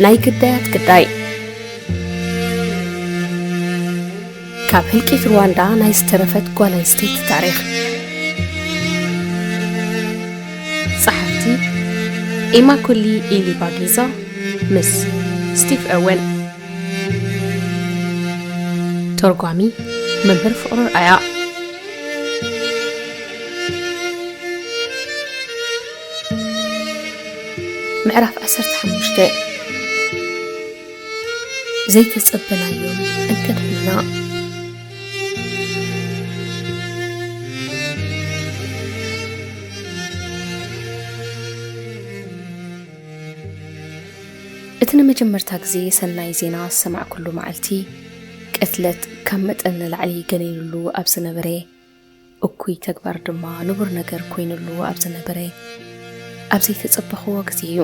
ናይ ግዳያት ግዳይ። ካብ ህልቂት ሩዋንዳ ናይ ዝተረፈት ጓል ኣንስተይቲ ታሪኽ። ጸሓፍቲ ኢማኩሊ ኢሊባጊዛ ምስ ስቲቭ ኦወን። ተርጓሚ መምህር ፍቕሩ ኣርኣያ። ምዕራፍ ዓሰርተ ሓሙሽተ። ዘይተጸበናዮም እንክድሕንና። እቲ ንመጀመርታ ግዜ ሰናይ ዜና ዝሰማዕኩሉ መዓልቲ፣ ቅትለት ካብ መጠን ንላዕሊ ገኒኑሉ ኣብ ዝነበረ፣ እኩይ ተግባር ድማ ንቡር ነገር ኮይኑሉ ኣብ ዝነበረ፣ ኣብ ዘይተጸበኽዎ ግዜ እዩ።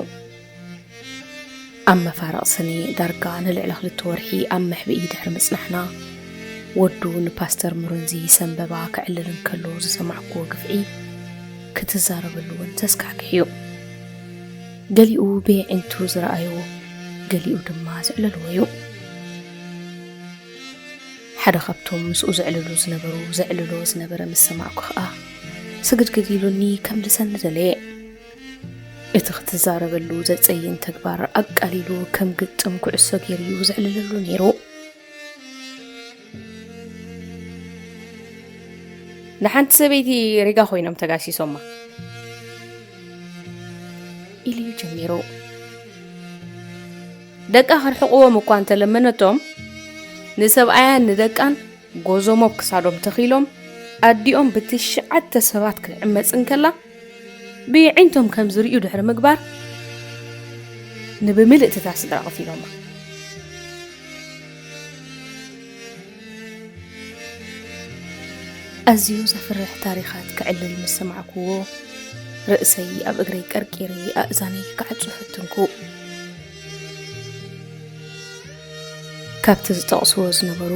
ኣብ መፋርቕ ሰነ ዳርጋ ንልዕሊ ክልተ ወርሒ ኣብ መሕብኢ ድሕሪ ምጽናሕና፣ ወዱ ንፓስተር ሙሩንዚ ሰንበባ ከዕልል እንከሎ ዝሰማዕኩዎ ግፍዒ ክትዛረበሉ እውን ዘስካሕክሕ እዩ። ገሊኡ ብየዒንቱ ዝረኣዮ፣ ገሊኡ ድማ ዘዕለልዎ እዩ። ሓደ ካብቶም ምስኡ ዘዕልሉ ዝነበሩ ዘዕልሎ ዝነበረ ምስ ሰማዕኩ ኸኣ፣ ስግድግድ ኢሉኒ ከም ልሰኒ ደለየ። እቲ ክትዛረበሉ ዘጸይን ተግባር ኣቃሊሉ ከም ግጥም ኩዕሶ ገይሩ እዩ ዘዕልለሉ ነይሩ። ንሓንቲ ሰበይቲ ሪጋ ኮይኖም ተጋሲሶማ። ኢሉ እዩ ጀሚሩ። ደቃ ክርሕቕዎም እኳ እንተለመነቶም፣ ንሰብኣያን ንደቃን ጎዞም ኣብ ክሳዶም ተኺሎም፣ ኣዲኦም ብትሽዓተ ሰባት ክትዕመጽ እንከላ፣ ብየዒንቶም ከም ዝርእዩ ድሕሪ ምግባር፣ ንብምልእቲ እታ ስድራ ቀቲሎማ። ኣዝዩ ዘፍርሕ ታሪኻት ክዕልል ምስ ሰማዕኩዎ፣ ርእሰይ ኣብ እግረይ ቀርቂረ ኣእዛነይ ክዓጹ ፈተንኩ። ካብቲ ዝጠቕስዎ ዝነበሩ፣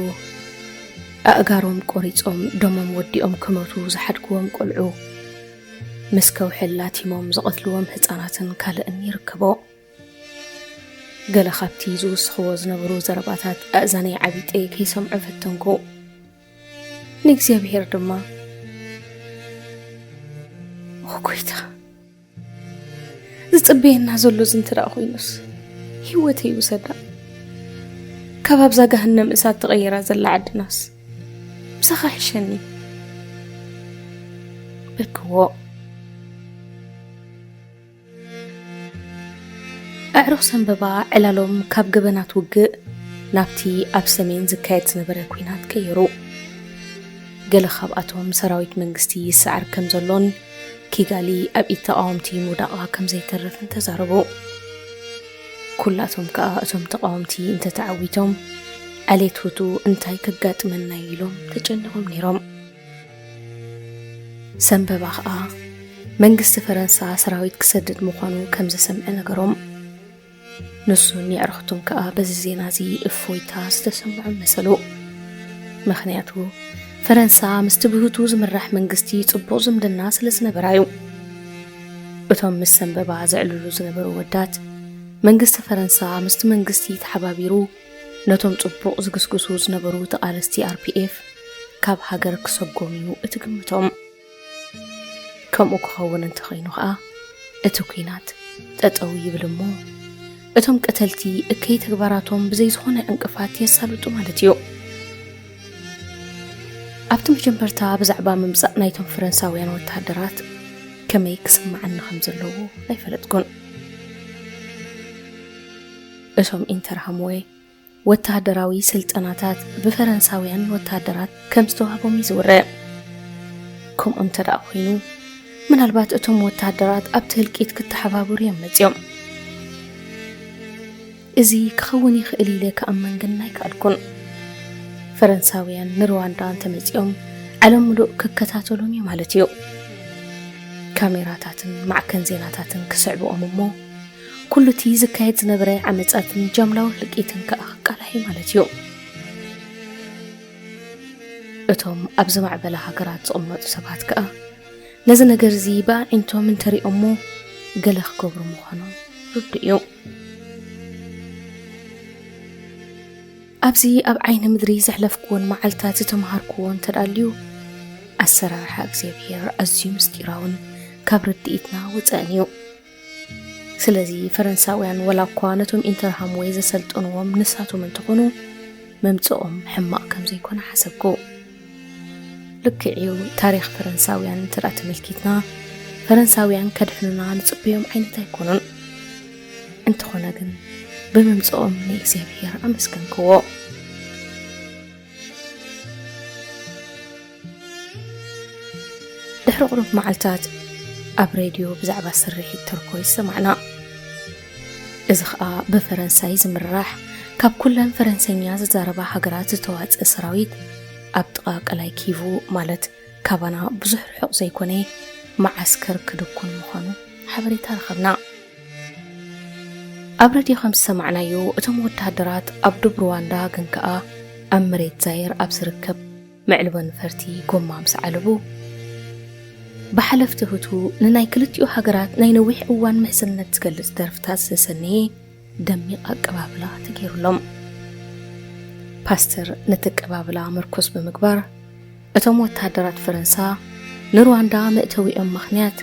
ኣእጋሮም ቆሪጾም ደሞም ወዲኦም ክመቱ ዝሓድግዎም ቆልዑ፣ ምስ ከውሒ ላቲሞም ዝቐትልዎም ህጻናትን ካልእን ይርከቦ። ገለ ካብቲ ዝውስኽዎ ዝነበሩ ዘረባታት ኣእዛነይ ዓቢጠ ከይሰምዖ ፈተንኩ። ንእግዚኣብሄር ድማ፣ "ኦ ጎይታ፣ ዝጽበየና ዘሎ እዚ እንተ ደኣ ኮይኑስ፣ ህይወተይ ይውሰዳ። ካብ ኣብዛ ገሃነም እሳት ተቐይራ ዘላ ዓድናስ ምሳኻ ይሕሸኒ" በልክዎ። ኣዕሩኽ ሰንበባ ዕላሎም ካብ ገበናት ውግእ ናብቲ ኣብ ሰሜን ዝካየድ ዝነበረ ኲናት ቀየሩ። ገለ ካብኣቶም ሰራዊት መንግስቲ ይሰዓር ከም ዘሎን ኪጋሊ ኣብ ኢድ ተቓወምቲ ምውዳቓ ከም ዘይተርፍን ተዛረቡ። ኩላቶም ከኣ እቶም ተቓወምቲ እንተተዓዊቶም፣ ዓሌት ሁቱ እንታይ ከጋጥመና እዩ ኢሎም ተጨኒቖም ነይሮም። ሰንበባ ኸኣ መንግስቲ ፈረንሳ ሰራዊት ክሰድድ ምዃኑ ከም ዝሰምዐ ነገሮም። ንሱን የዕርኽቱን ከኣ በዚ ዜና እዚ እፎይታ ዝተሰምዖም መሰሉ። ምኽንያቱ፣ ፈረንሳ ምስቲ ብሁቱ ዝምራሕ መንግስቲ ጽቡቕ ዝምድና ስለ ዝነበራ እዩ። እቶም ምስ ሰንበባ ዘዕልሉ ዝነበሩ ወዳት፣ መንግስቲ ፈረንሳ ምስቲ መንግስቲ ተሓባቢሩ ነቶም ጽቡቕ ዝግስግሱ ዝነበሩ ተቓለስቲ ኣር ፒ ኤፍ ካብ ሃገር ክሰጎም እዩ እቲ ግምቶም። ከምኡ ክኸውን እንተኸይኑ ኸኣ፣ እቲ ኲናት ጠጠው ይብል እሞ፣ እቶም ቀተልቲ እከይ ተግባራቶም ብዘይ ዝኾነ ዕንቅፋት የሳልጡ ማለት እዩ። ኣብቲ መጀመርታ ብዛዕባ ምምጻእ ናይቶም ፈረንሳውያን ወተሃደራት ከመይ ክስምዓኒ ከም ዘለዎ ኣይፈለጥኩን። እቶም ኢንተርሃምወ ወተሃደራዊ ስልጠናታት ብፈረንሳውያን ወተሃደራት ከም ዝተዋህቦም እዩ ዝውረ። ከምኡ እንተ ደኣ ኮይኑ፣ ምናልባት እቶም ወተሃደራት ኣብቲ ህልቂት ክተሓባበሩ እዮም መጺኦም። እዚ ክኸውን ይኽእል ኢለ ክኣምን ግን ኣይከኣልኩን። ፈረንሳውያን ንሩዋንዳ እንተመጺኦም፣ ዓለም ምሉእ ክከታተሎም እዩ ማለት እዩ። ካሜራታትን ማዕከን ዜናታትን ክስዕብኦም እሞ፣ ኩሉ እቲ ዝካየድ ዝነበረ ዓመጻትን ጃምላዊ ህልቂትን ከኣ ክቃላሕ እዩ ማለት እዩ። እቶም ኣብ ዝማዕበላ ሃገራት ዝቕመጡ ሰባት ከኣ፣ ነዚ ነገር እዚ ብኣዒንቶም እንተሪኦሞ፣ ገለ ክገብሩ ምዃኖም ርዱእ እዩ። ኣብዚ ኣብ ዓይኒ ምድሪ ዘሕለፍኩዎን መዓልታት ዝተምሃርኩዎ እንተዳልዩ፣ ኣሰራርሓ እግዚኣብሔር ኣዝዩ ምስጢራውን ካብ ርድኢትና ወፃእን እዩ። ስለዚ ፈረንሳውያን ወላ እኳ ነቶም ኢንተርሃምወይ ዘሰልጠንዎም ንሳቶም እንተኾኑ፣ መምጽኦም ሕማቕ ከም ዘይኮነ ሓሰብኩ። ልክዕ እዩ፣ ታሪኽ ፈረንሳውያን እንተ ደኣ ተመልኪትና፣ ፈረንሳውያን ከድሕኑና ንጽበዮም ዓይነት ኣይኮኑን። እንተኾነ ግን፣ ብመምጽኦም ንእግዚኣብሔር ኣመስገንክዎ። ድሕሪ ቁሩብ መዓልታት ኣብ ሬድዮ ብዛዕባ ስርሒት ተርኮይስ ሰማዕና። እዚ ኸኣ ብፈረንሳይ ዝምራሕ፣ ካብ ኩለን ፈረንሰኛ ዝዛረባ ሃገራት ዝተዋጽአ ሰራዊት ኣብ ጥቓ ቀላይ ኪቩ፣ ማለት ካባና ብዙሕ ርሑቕ ዘይኮነ፣ መዓስከር ክድኩን ምዃኑ ሓበሬታ ረኸብና። ኣብ ሬድዮ ከም ዝሰማዕናዮ፣ እቶም ወተሃደራት ኣብ ዶብ ሩዋንዳ ግን ከኣ ኣብ መሬት ዛየር ኣብ ዝርከብ መዕልቦ ነፈርቲ ጎማ ምስ ዓለቡ፣ ብሓለፍቲ ሁቱ ንናይ ክልቲኡ ሃገራት ናይ ነዊሕ እዋን ምሕዝነት ዝገልጽ ደርፍታት ዝተሰነየ ደሚቕ ኣቀባብላ ተገይሩሎም። ፓስተር ነቲ ኣቀባብላ ምርኩስ ብምግባር፣ እቶም ወተሃደራት ፈረንሳ ንሩዋንዳ መእተዊኦም ምኽንያት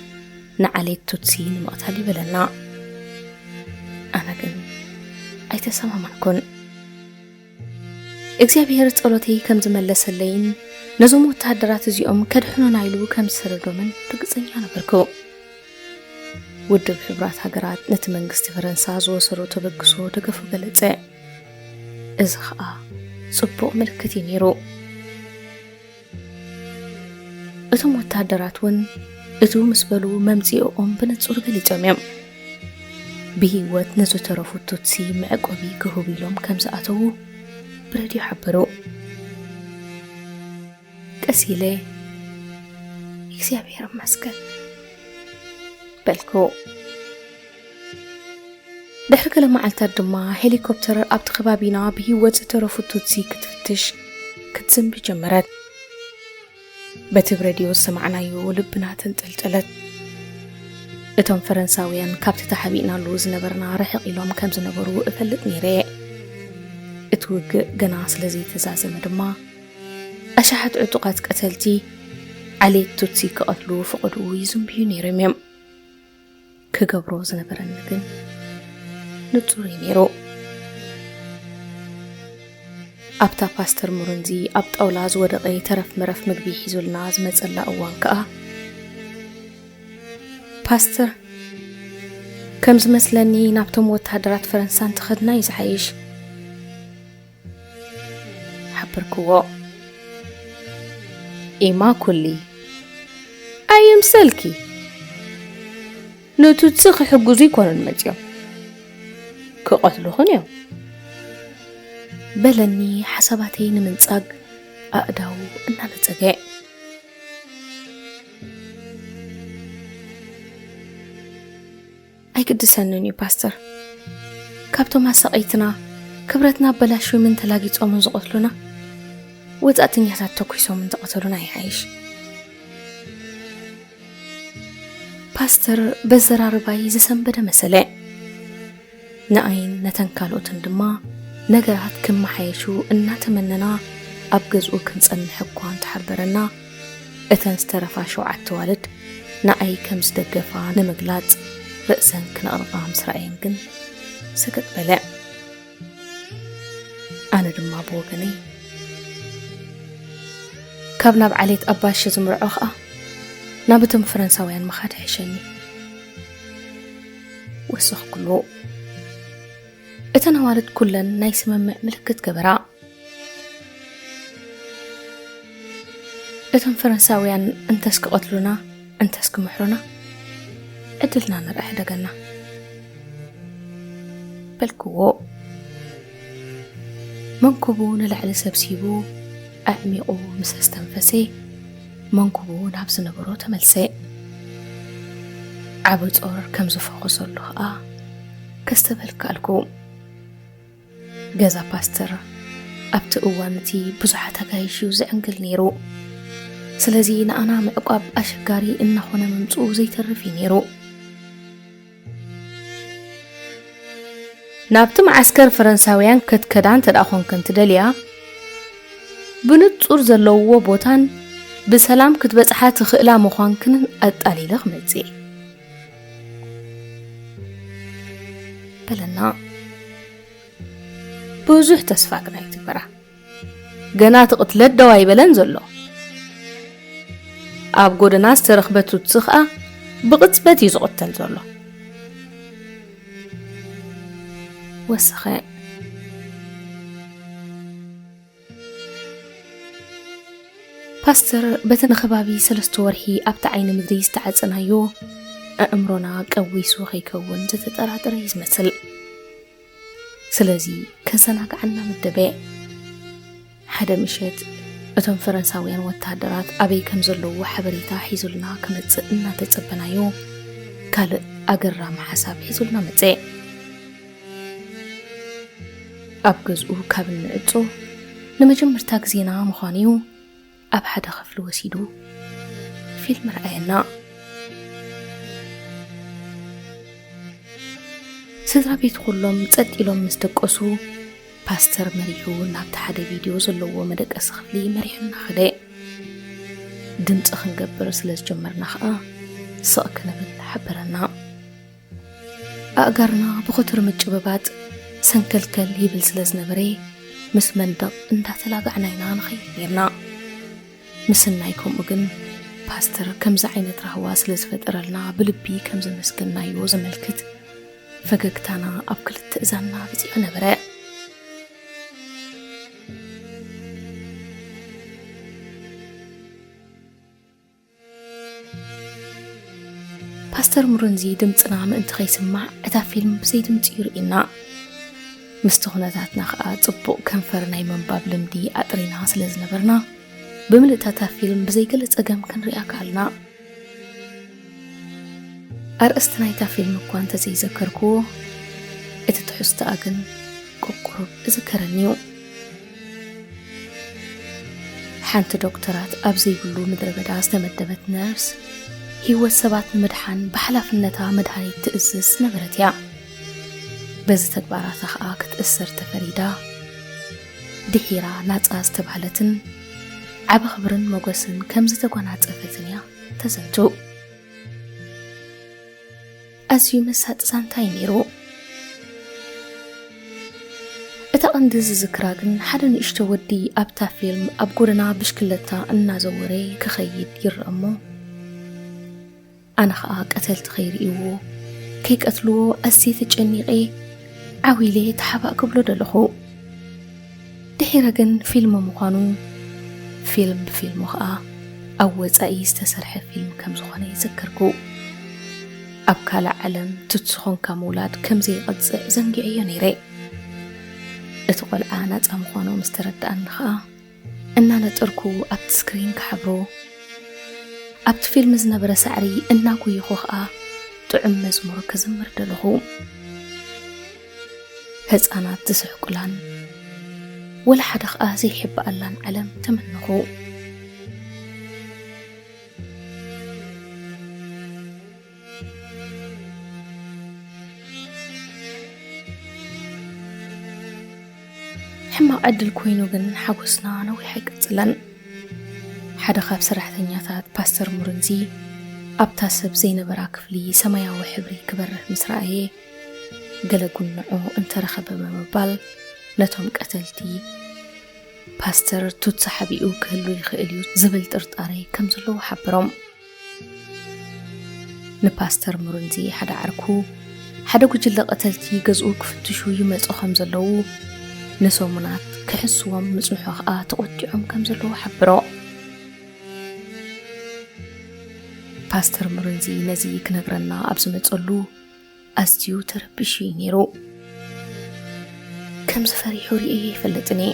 ንዓሌት ቱትሲ ንምቕታል ይበለና። ኣነ ግን ኣይተሰማማዕኩን። እግዚኣብሔር ጸሎተይ ከም ዝመለሰለይን ነዞም ወተሃደራት እዚኦም ከድሕኑና ኢሉ ከም ዝሰደዶምን ርግጸኛ ነበርኩ። ውድብ ሕቡራት ሃገራት ነቲ መንግስቲ ፈረንሳ ዝወሰዶ ተበግሶ ደገፉ ገለጸ። እዚ ኸኣ ጽቡቕ ምልክት እዩ ነይሩ። እቶም ወተሃደራት እውን እትው ምስ በሉ መምጽኢኦም ብንጹር ገሊጾም እዮም። ብህይወት ንዝተረፉ ቱትሲ መዕቆቢ ክህቡ ኢሎም ከም ዝኣተዉ ብሬድዮ ሓበሩ። ቀስ ኢለ እግዚኣብሔር ይመስገን በልኩ። ድሕሪ ገለ መዓልታት ድማ ሄሊኮፕተር ኣብቲ ከባቢና ብህይወት ዝተረፉ ቱትሲ ክትፍትሽ ክትዝንቢ ጀመረት። በቲ ብሬድዮ ዝሰማዕናዮ ልብና ተንጠልጠለት። እቶም ፈረንሳውያን ካብቲ ተሓቢእናሉ ዝነበርና ርሕቕ ኢሎም ከም ዝነበሩ እፈልጥ ነይረ። እቲ ውግእ ገና ስለ ዘይተዛዘመ ድማ፣ ኣሽሓት ዕጡቓት ቀተልቲ ዓሌት ቱትሲ ክቐትሉ ፍቐድኡ ይዝንብዩ ነይሮም እዮም። ክገብሮ ዝነበረኒ ግን ንጹር እዩ ነይሩ። ኣብታ ፓስተር ሙሩንዚ ኣብ ጣውላ ዝወደቐ ተረፍ መረፍ ምግቢ ሒዙልና ዝመጸላ እዋን ከኣ፣ "ፓስተር፣ ከም ዝመስለኒ ናብቶም ወተሃደራት ፈረንሳ እንተኸድና እዩ ዝሓይሽ" ሓበርክዎ። "ኢማኩሊ፣ ኣይምሰልኪ፣ ንቱትሲ ክሕግዙ ኣይኮኑን መጺኦም፣ ክቐትሉኽን እዮም" በለኒ ሓሳባተይ ንምንጻግ ኣእዳዉ እናነጸገ። "ኣይግድሰንን እዩ ፓስተር። ካብቶም ኣሳቐይትና፣ ክብረትና ኣበላሽዮም እንተላጊጾምን ዝቐትሉና፣ ወጻእተኛታት ተኲሶም እንተቐተሉና ይሓይሽ" ፓስተር በዘራርባይ ዝሰንበደ መሰለ። ንኣይን ነተን ካልኦትን ድማ ነገራት ክመሓየሹ እናተመነና ኣብ ገዝኡ ክንጸንሕ እኳ እንተሓበረና፣ እተን ዝተረፋ ሸውዓተ ኣዋልድ ንኣይ ከም ዝደገፋ ንምግላጽ ርእሰን ክነቕንቓ ምስ ረኣየን ግን ሰገጥ በለ። ኣነ ድማ ብወገነይ፣ ካብ ናብ ዓሌት ኣባሽ ዝምርዖ ኸኣ ናብ እቶም ፈረንሳውያን ምኻድ ይሕሸኒ ወሰኽኩሉ። እተን ኣዋልድ ኩለን ናይ ስምምዕ ምልክት ገበራ። እቶም ፈረንሳውያን እንተስ ክቐትሉና፣ እንተስ ክምሕሩና፣ ዕድልና ንርኣ ሕደገና በልክዎ። መንኩቡ ንላዕሊ ሰብሲቡ ኣዕሚቑ ምስ ኣስተንፈሰ፣ መንኩቡ ናብ ዝነበሮ ተመልሰ። ዓቢ ጾር ከም ዝፈኾሰሉ ኸኣ ከስተብህል ከኣልኩ። ገዛ ፓስተር ኣብቲ እዋን እቲ ብዙሓት ኣጋይሽ እዩ ዝዕንግል ነይሩ። ስለዚ ንኣና ምዕቋብ ኣሸጋሪ እናኾነ ምምጽኡ ዘይተርፍ እዩ ነይሩ። ናብቲ መዓስከር ፈረንሳውያን ከትከዳ እንተ ደኣ ኾንክን ትደልያ፣ ብንጹር ዘለውዎ ቦታን ብሰላም ክትበጽሓ ትኽእላ ምዃንክንን ኣጣሊለ ክመጽእ እየ። በለና። ብዙሕ ተስፋ ግን ኣይትግበራ። ገና ትቕትለት ደው ኣይበለን ዘሎ። ኣብ ጎደና ዝተረኽበ ቱትሲ ኸኣ ብቕጽበት እዩ ዝቕተል ዘሎ። ወሰኸ። ፓስተር፣ በቲ ንኸባቢ ሰለስተ ወርሒ ኣብቲ ዓይኒ ምድሪ ዝተዓጸናዮ፣ ኣእምሮና ቀዊሱ ከይከውን ዝተጠራጠረ እዩ ዝመስል። ስለዚ ከዘናግዓና መደበ። ሓደ ምሸት እቶም ፈረንሳውያን ወተሃደራት ኣበይ ከም ዘለዉ ሓበሬታ ሒዙልና ክመጽእ እናተጸበናዮ፣ ካልእ ኣገራሚ ሓሳብ ሒዙልና መጸ። ኣብ ገዝኡ ካብ እንዕጾ ንመጀመርታ ግዜና ምዃኑ እዩ። ኣብ ሓደ ክፍሊ ወሲዱ ፊልም ረኣየና። ስድራ ቤት ኩሎም ጸጥ ኢሎም ምስ ደቀሱ፣ ፓስተር መሪሑ ናብቲ ሓደ ቪድዮ ዘለዎ መደቀሲ ክፍሊ መሪሑና ኸደ። ድምጺ ክንገብር ስለ ዝጀመርና ኸኣ ስቕ ክንብል ሓበረና። ኣእጋርና ብኽቱር ምጭብባጥ ሰንከልከል ይብል ስለ ዝነበረ፣ ምስ መንደቕ እንዳተላጋዕና ኢና ንኸይድ ነይርና። ምስናይ ከምኡ ግን፣ ፓስተር ከምዚ ዓይነት ራህዋ ስለ ዝፈጠረልና ብልቢ ከም ዘመስገናዮ ዘመልክት ፈገግታና ኣብ ክልተ እዛንና በጺሑ ነበረ። ፓስተር ሙሩንዚ ድምጽና ምእንቲ ከይስማዕ እታ ፊልም ብዘይ ድምጺ እዩ ርኢና። ምስቲ ኩነታትና ከኣ ጽቡቕ ከንፈር ናይ ምንባብ ልምዲ ኣጥሪና ስለ ዝነበርና፣ ብምልእታ እታ ፊልም ብዘይ ገለ ጸገም ክንሪኣ ከኣልና። ኣርእስቲ ናይታ ፊልም እኳ እንተዘይዘከርክዎ፣ እቲ ትሕዝቶኣ ግን ቁሩብ እዝከረኒ እዩ። ሓንቲ ዶክተራት ኣብ ዘይብሉ ምድረ በዳ ዝተመደበት ነርስ፣ ህይወት ሰባት ንምድሓን ብሓላፍነታ መድሃኒት ትእዝዝ ዝነበረት እያ። በዚ ተግባራታ ኸኣ ክትእሰር ተፈሪዳ፣ ድሒራ ናጻ ዝተባህለትን ዓቢ ክብርን ሞገስን ከም ዝተጓናጸፈትን እያ ተዘንቱ። ኣዝዩ መሳጢ ዛንታ እዩ ነይሩ። እታ ቀንዲ ዝዝክራ ግን፣ ሓደ ንእሽቶ ወዲ ኣብታ ፊልም ኣብ ጎደና ብሽክለታ እናዘወረ ክኸይድ ይረአ እሞ፣ ኣነ ኸኣ ቀተልቲ ከይርእይዎ፣ ከይቀትልዎ ኣዝየ ተጨኒቐ፣ ዓው ኢለ ተሓባእ ክብሎ ደለኹ። ድሒረ ግን ፊልም ምዃኑን ፊልም ብፊልሙ ኸኣ ኣብ ወጻኢ ዝተሰርሐ ፊልም ከም ዝኾነ ይዝክርኩ። ኣብ ካልእ ዓለም ቱትሲ ኾንካ ምውላድ ከም ዘይቐጽዕ ዘንጊዐዮ ነይረ። እቲ ቖልዓ ናጻ ምዃኑ ምስ ተረድኣኒ ኸኣ፣ እናነጠርኩ ኣብቲ ስክሪን ክሓብሮ፣ ኣብቲ ፊልም ዝነበረ ሳዕሪ እናጎየኹ ኸኣ ጥዑም መዝሙር ክዝምር ደለኹ። ህጻናት ዝስሕቁላን ወላ ሓደ ኸኣ ዘይሕብኣላን ዓለም ተመነኹ። ሕማቕ ዕድል ኮይኑ ግን ሓጎስና ነዊሕ ኣይቀጸለን። ሓደ ካብ ሰራሕተኛታት ፓስተር ሙርንዚ ኣብታ ሰብ ዘይነበራ ክፍሊ ሰማያዊ ሕብሪ ክበርህ ምስ ረኣየ፣ ገለ ጉንዖ እንተረኸበ ብምባል ነቶም ቀተልቲ፣ ፓስተር ቱት ሓቢኡ ክህሉ ይኽእል እዩ ዝብል ጥርጣረ ከም ዘለዎ ሓበሮም። ንፓስተር ሙርንዚ ሓደ ዓርኩ፣ ሓደ ጉጅለ ቀተልቲ ገዝኡ ክፍትሹ ይመጹ ከም ዘለዉ፣ ንሰሙናት ክሕስዎም ምጽንሑ ኸኣ ተቖጢዖም ከም ዘለዉ ሓበሮ። ፓስተር ሙርንዚ ነዚ ክነግረና ኣብ ዝመጸሉ፣ ኣዝዩ ተረቢሹ እዩ ነይሩ። ከምዚ ፈሪሑ ርእየ ኣይፈልጥን እየ።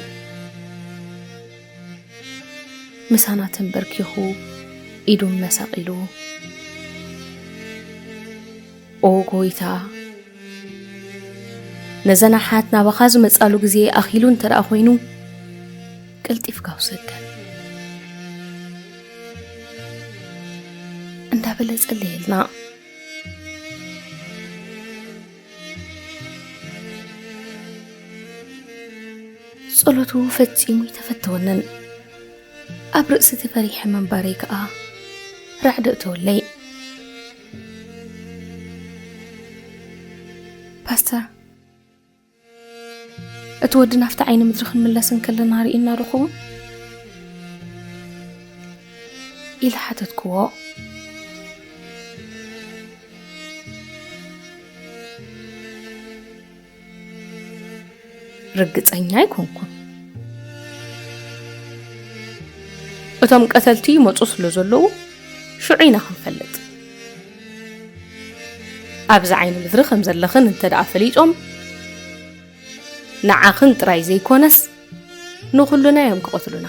ምሳና ተንበርኪኹ፣ ኢዱ መሳቒሉ፣ "ኦ ጎይታ፣ ነዘን ኣሓት ናባኻ ዝመጻሉ ግዜ ኣኺሉ እንተ ደኣ ኾይኑ፣ ቀልጢፍካ ውሰደን" እንዳበለ ጸለየልና። ጸሎቱ ፈጺሙ ኣይተፈተወንን። ኣብ ርእሲ እቲ ፈሪሐ ምንባረይ ከኣ ራዕዲ እተወለይ። "ፓስተር፣ እቲ ወዲ ናብቲ ዓይኒ ምድሪ ክንምለስ እንከለና ርኢና ዶ ኸውን?" ኢለ ሓተትክዎ። "ርግጸኛ ኣይኮንኩን። እቶም ቀተልቲ ይመጹ ስለ ዘለዉ፣ ሽዑ ኢና ክንፈልጥ። ኣብዚ ዓይኒ ምድሪ ከም ዘለኽን እንተ ደኣ ፈሊጦም፣ ንዓኽን ጥራይ ዘይኮነስ፣ ንኹሉና እዮም ክቐትሉና።"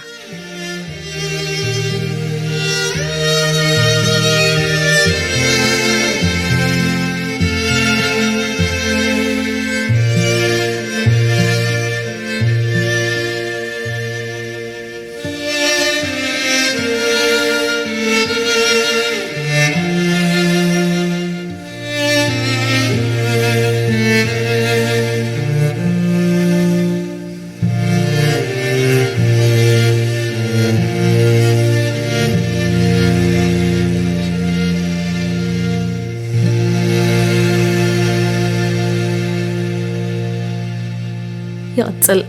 ይቕጽል።